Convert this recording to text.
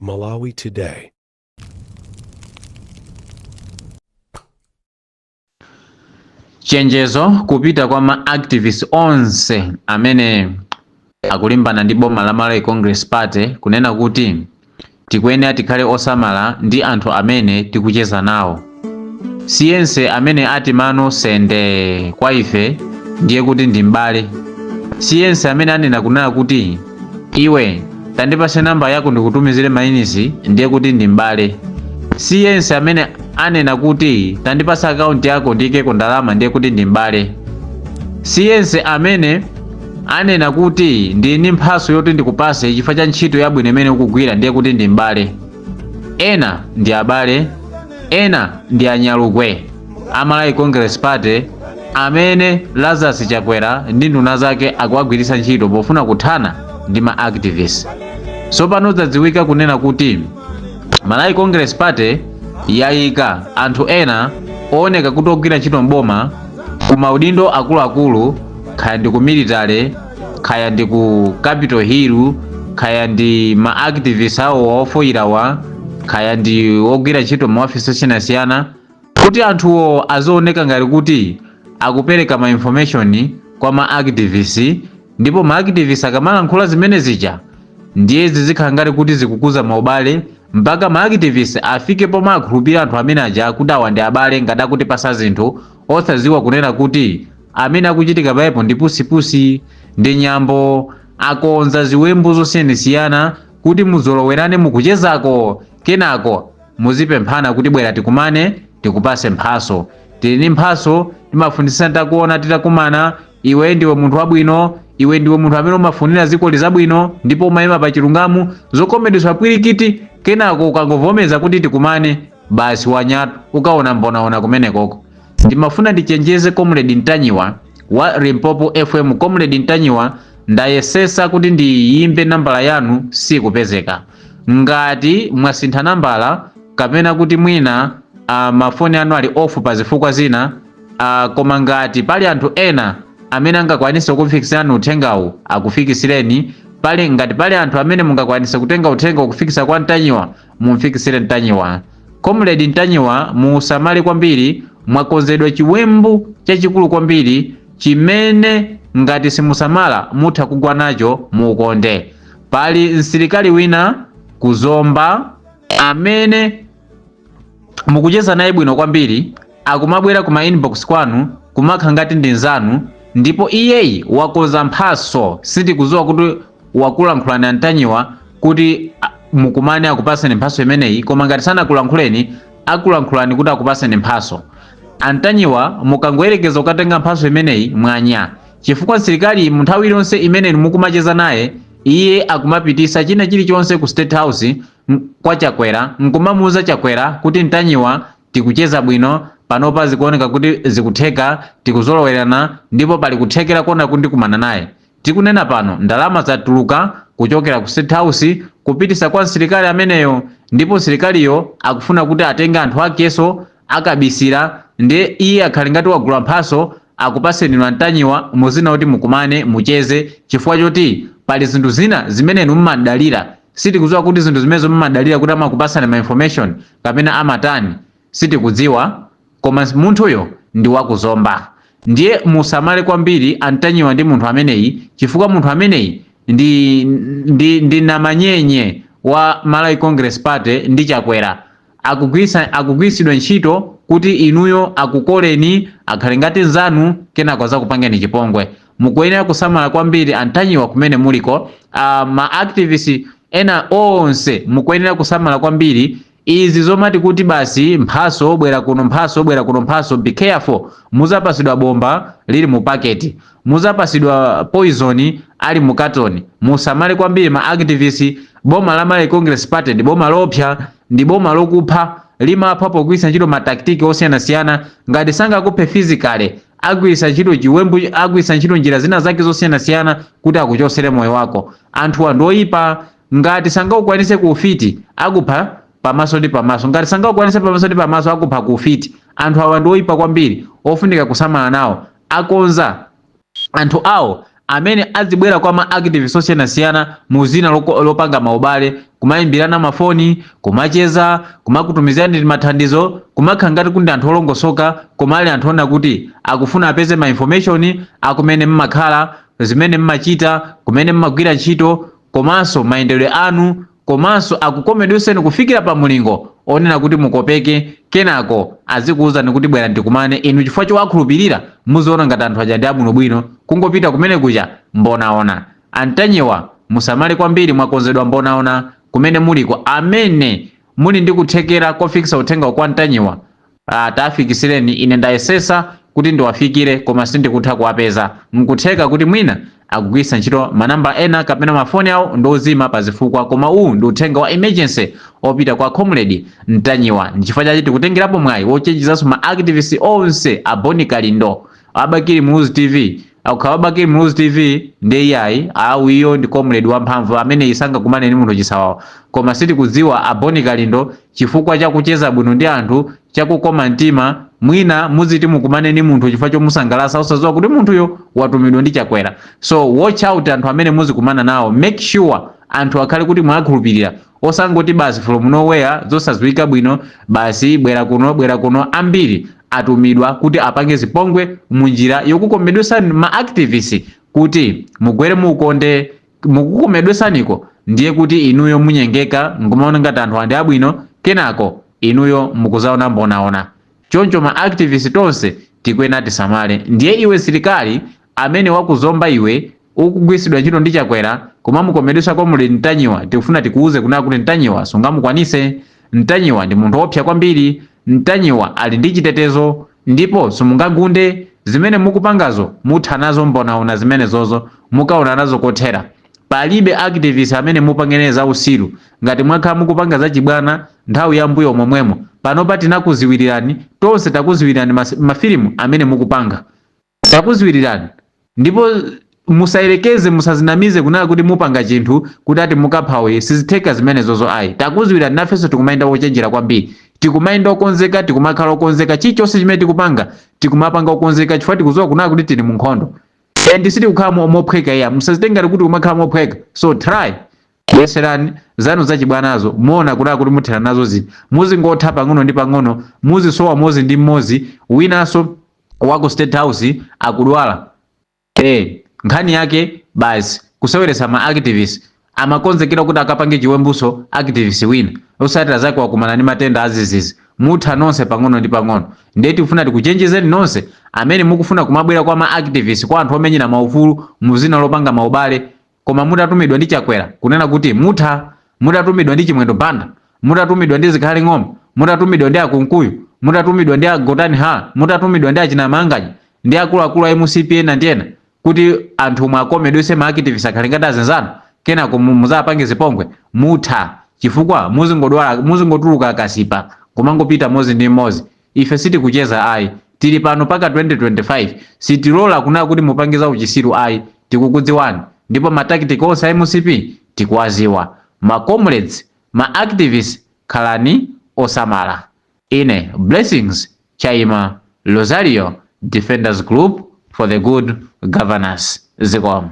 Malawi Today. Chenjezo kupita kwa ma activists onse amene akulimbana ndi boma la Malawi Congress Party, kunena kuti tikuyenera tikhale osamala ndi anthu amene tikucheza nawo. Siyense amene ati mano sende kwa ife ndiye kuti ndi m'bale. Siyense amene anena kunena kuti, "Iwe, tandipase namba yako ndikutumizire mainisi," ndiye kuti ndi m'bale. Siyense amene anena kuti, "Tandipase akaunti yako ndiyikeko ndalama," ndiye kuti ndi m'bale. Siyense amene anena kuti, "Ndili ndi mphaso yoti ndikupase chifukwa cha ntchito yabwino imene ukugwira," ndiye kuti ndi m'bale. Ena ndi abale, ena ndi anyalugwe a Malawi Congress Party amene Lazarus Chakwera ndi nduna zake akuwagwiritsa ntchito pofuna kuthana ndi ma activists. Tsopano zadziwika kunena kuti Malawi Congress Party yayika anthu ena ooneka kuti ogwira ntchito mboma ku maudindo akuluakulu, kaya ndi ku military, kaya ndi ku Capitol Hill, kaya ndi ma activists awo ofoyirawa, kaya ndi ogwira ntchito maofisi osiyanasiyana, kuti anthuwo azioneka ngati kuti akupereka ma information kwa ma activists. Ndipo ma activists akamalankhula zimene zija, ndiye zizikhala ngati kuti zikukuza maubale, mpaka ma activists afike pomwe akhulupirira anthu amene aja kuti awa ndi abale ngati akutipasa zinthu, osadziwa kunena kuti amene akuchitika paipo ndi pusipusi, ndi nyambo. Akonza ziwembu zosiyanasiyana kuti muzolowerane mukuchezako, kenako muzipemphana kuti, "Bwera tikumane, tikupase mphaso. Tili ndi mphaso, timafunitsitsa takuona titakumana. Iwe ndiwe munthu wabwino, iwe ndiwe munthu amene umafunira dziko zabwino ndipo umayima pa chilungamo." Zokomedwesa pwirikiti. Kenako ukangovomeza kuti tikumane, basi, wanyatu, ukaona mbonaona kumenekoko. Ndimafuna ndichenjeze Comrade Ntanyiwa wa Limpopo FM. Comrade Ntanyiwa, ndayesesa kuti ndiyimbe nambala yanu, sikupezeka. Ngati mwasintha nambala kapena kuti mwina mafoni anu ali off pa zifukwa zina, koma ngati pali anthu ena amene angakwanise kufikisirani uthengawu, akufikisireni. Pali ngati pali anthu amene mungakwanise kutenga uthenga kufikisa kwa Ntanyiwa, mumfikisire Ntanyiwa. Comrade Ntanyiwa, musamale kwambiri. Mwakonzedwa chiwembu chachikulu kwambiri chimene ngati simusamala mutha kugwa nacho muukonde. Pali msilikali wina kuzomba amene mukucheza naye bwino kwambiri, akumabwera kuma inbox kwanu kumakha ngati ndi nzanu, ndipo iyeyi wakonza mphaso. Sindikudziwa kuti wakulankhulani Antanyiwa kuti mukumane akupaseni mphaso imeneyi, koma ngati sanakulankhuleni, akulankhulani kuti akupaseni mphaso. Antanyiwa, mukangoyerekeza kukatenga mphaso imeneyi, mwanya, chifukwa msilikali mu nthawi iliyonse imene mukumacheza naye, iye akumapitisa china chilichonse ku State House kwa Chakwera, nkumamuuza Chakwera kuti, "Ntanyiwa tikucheza bwino panopa, zikuoneka kuti zikutheka, tikuzolowerana, ndipo pali kuthekera kuona kuti ndikumana naye." Tikunena pano ndalama zatuluka kuchokera ku State House kupitisa kwa msilikali ameneyo, ndipo msilikaliyo akufuna kuti atenge anthu akeso akabisira, ndi iye akhale ngati wagula mphaso akupaseni Antanyiwa muzina kuti mukumane mucheze, chifukwa choti pali zinthu zina zimene inu mmadalira. Sitikudziwa kuti zinthu zimenezo mmadalira kuti amakupasani ma information kapena amatani, sitikudziwa, koma munthuyo ndi wakuzomba. Ndiye musamale kwambiri, Antanyiwa, ndi munthu ameneyi, chifukwa munthu ameneyi ndi namanyenye wa Malawi Congress Party ndi Chakwera. Akugwiritsidwa ntchito kuti inuyo akukoleni, akhale ngati nzanu, kenako azakupangeni chipongwe. Mukuyenera kusamala kwambiri, Antanyiwa, kumene muliko. Ma activists ena onse mukuyenera kusamala kwambiri. Izi zomati kuti basi mphaso, bwera kuno mphaso, bwera kuno mphaso, be careful. Muzapasidwa bomba lili mu paketi, muzapasidwa poison ali mu katoni. Musamale kwambiri, ma activists. Boma la Malawi Congress Party ndi boma lopsa, ndi boma lokupha. Limapha pogwiritsa ntchito ma tactic osiyanasiyana. Ngati sangakuphe physically, agwiritsa ntchito chiwembu, agwiritsa ntchito njira zina zake zosiyanasiyana kuti akuchosere moyo wako. Anthuwa ndi oyipa. Ngati sangakukwanise ku ufiti, akupha pamaso ndi pamaso. Ngati sangakukwanise pamaso ndi pamaso, akupha ku ufiti. Anthu awa ndi oyipa kwambiri, ofunika kusamala nawo. Akonza anthu awo amene azibwera kwa ma activists osiyanasiyana mu zina lopanga maubale. Kumayimbirana mafoni, kumacheza, kumakutumizirani mathandizo, kumakhala ngati kuti anthu olongosoka, koma ali anthu ona kuti akufuna apeze ma information akumene mmakhala, zimene mmachita, kumene mmagwira ntchito, komanso mayendedwe anu, komanso akukomedweseni kufikira pa mulingo onena kuti mukopeke. Kenako azikuwuzani kuti bwera ndikumane inu. Chifukwa chowakhulupirira, muziona ngati anthu aja ndi abwinobwino, kungopita kumene kuja, mbonaona. Antanyiwa, musamale kwambiri, mwakonzedwa mbonaona kumene muliko. Amene muli ndi kuthekera kofikisa uthenga kwa Ntanyiwa, tafikisireni. Ine ndayesesa kuti ndiwafikire koma sindikutha kuwapeza. Nkutheka kuti mwina akugwiritsa ntchito manamba ena kapena mafoni awo ndozima pa zifukwa, koma uwu ndi uthenga wa emergency opita kwa Comrade Ntanyiwa. Nchifukwa chache tikutengerapo mwayi wochenjezanso ma activists onse a Boni Kalindo, a Bakili Muluzi TV. Akukhala Bakili Muluzi TV ndi iyayi, awiyo ndi comrade wamphamvu amene isangakumane ndi munthu chisawawa. Koma sitikudziwa a Boni Kalindo, chifukwa chakucheza bwino ndi anthu, chakukoma mtima, mwina muziti mukumane ndi munthu chifukwa chomusangalatsa, usadziwa kuti munthuyo watumidwa ndi Chakwera. So watch out anthu amene muzikumana nawo. Make sure anthu akhale kuti mwakhulupirira, osangoti basi from nowhere, zosadziwika bwino, basi bwera kuno, bwera kuno. Ambiri atumidwa kuti apange zipongwe munjira yokukomedwesani ma activists kuti mugwere muukonde. Mukukomedwesaniko ndiye kuti inuyo munyengeka ngumaona ngati anthu andi abwino, kenako inuyo mukuzaona mbonaona. Choncho ma activists tonse tikuyenera tisamale. Ndiye iwe silikali amene wakuzomba, iwe ukugwiritsidwa ntchito ndi Chakwera koma mukomedwesa Comrade Ntanyiwa, tikufuna tikuuze kunena kuti Ntanyiwa sungamukwanise. Ntanyiwa ndi munthu wopsa kwambiri. Ntanyiwa ali ndi chitetezo ndipo simungagunde. Zimene mukupangazo mutha nazo mbonaona, zimene zozo mukaona nazo kothera. Palibe activist amene mupangene za usiru. Ngati mwakhala mukupanga zachibwana nthawi ya mbuyo momwemo, panopa tinakuziwirirani tonse, takuziwirirani mafilimu amene mukupanga, takuziwirirani. Ndipo musayerekeze, musazinamize kunena kuti mupanga chinthu kuti ati mukaphawe, sizitheka zimenezozo ayi. Takuziwirani. Nafenso tikumayenda ochenjera kwambiri, tikumayenda okonzeka, tikumakhala okonzeka. Chilichonse chimene tikupanga, tikumapanga okonzeka, chifukwa tikudziwa kunena kuti tili mu nkhondo and sitikukhala mophweka iya. Musazitengati kuti kumakhala mophweka. So try, yeserani zanu zachibwanazo, muona kunena kuti muthera nazo zinthu. Muzingotha pang'ono ndi pang'ono, muzisowa mmodzi ndi mmodzi. Winanso waku State House akudwala, nkhani yake basi kuseweretsa ma activists. Amakonzekera kuti akapange chiwembuso activist wina, osatira zake wakumana ndi matenda azizizi. Mutha nonse pang'ono ndi pang'ono. Ndiye tikufuna tikuchenjezeni nonse amene mukufuna kumabwera kwa ma activists, kwa anthu omenyera maufulu muzina lopanga maubale, koma mutatumidwa ndi Chakwera, kunena kuti mutha. Mutatumidwa ndi Chimwendo Banda, mutatumidwa ndi Zikhale Ng'oma, mutatumidwa ndi Akunkuyu, mutatumidwa ndi Agotani Ha, mutatumidwa ndi Achinamanganya ndi akuluakulu a MCP ena ndi ena, kuti anthu mwakomedwese ma activists akhale ngati azinzanu, kenako muzapange zipongwe, mutha, chifukwa muzingodwala, muzingotuluka akasipa, kumangopita mmodzi ndi mmodzi. Ife sitikucheza ayi. Tili pano paka 2025. Sitilola kunena kuti mupange za uchisiru ayi. Tikukudziwani ndipo ma tactic onse a MCP tikuwaziwa. Ma comrades, ma activists, khalani osamala. Ine Blessings Chaima Rosario, Defenders Group for the Good Governance. Zikomo.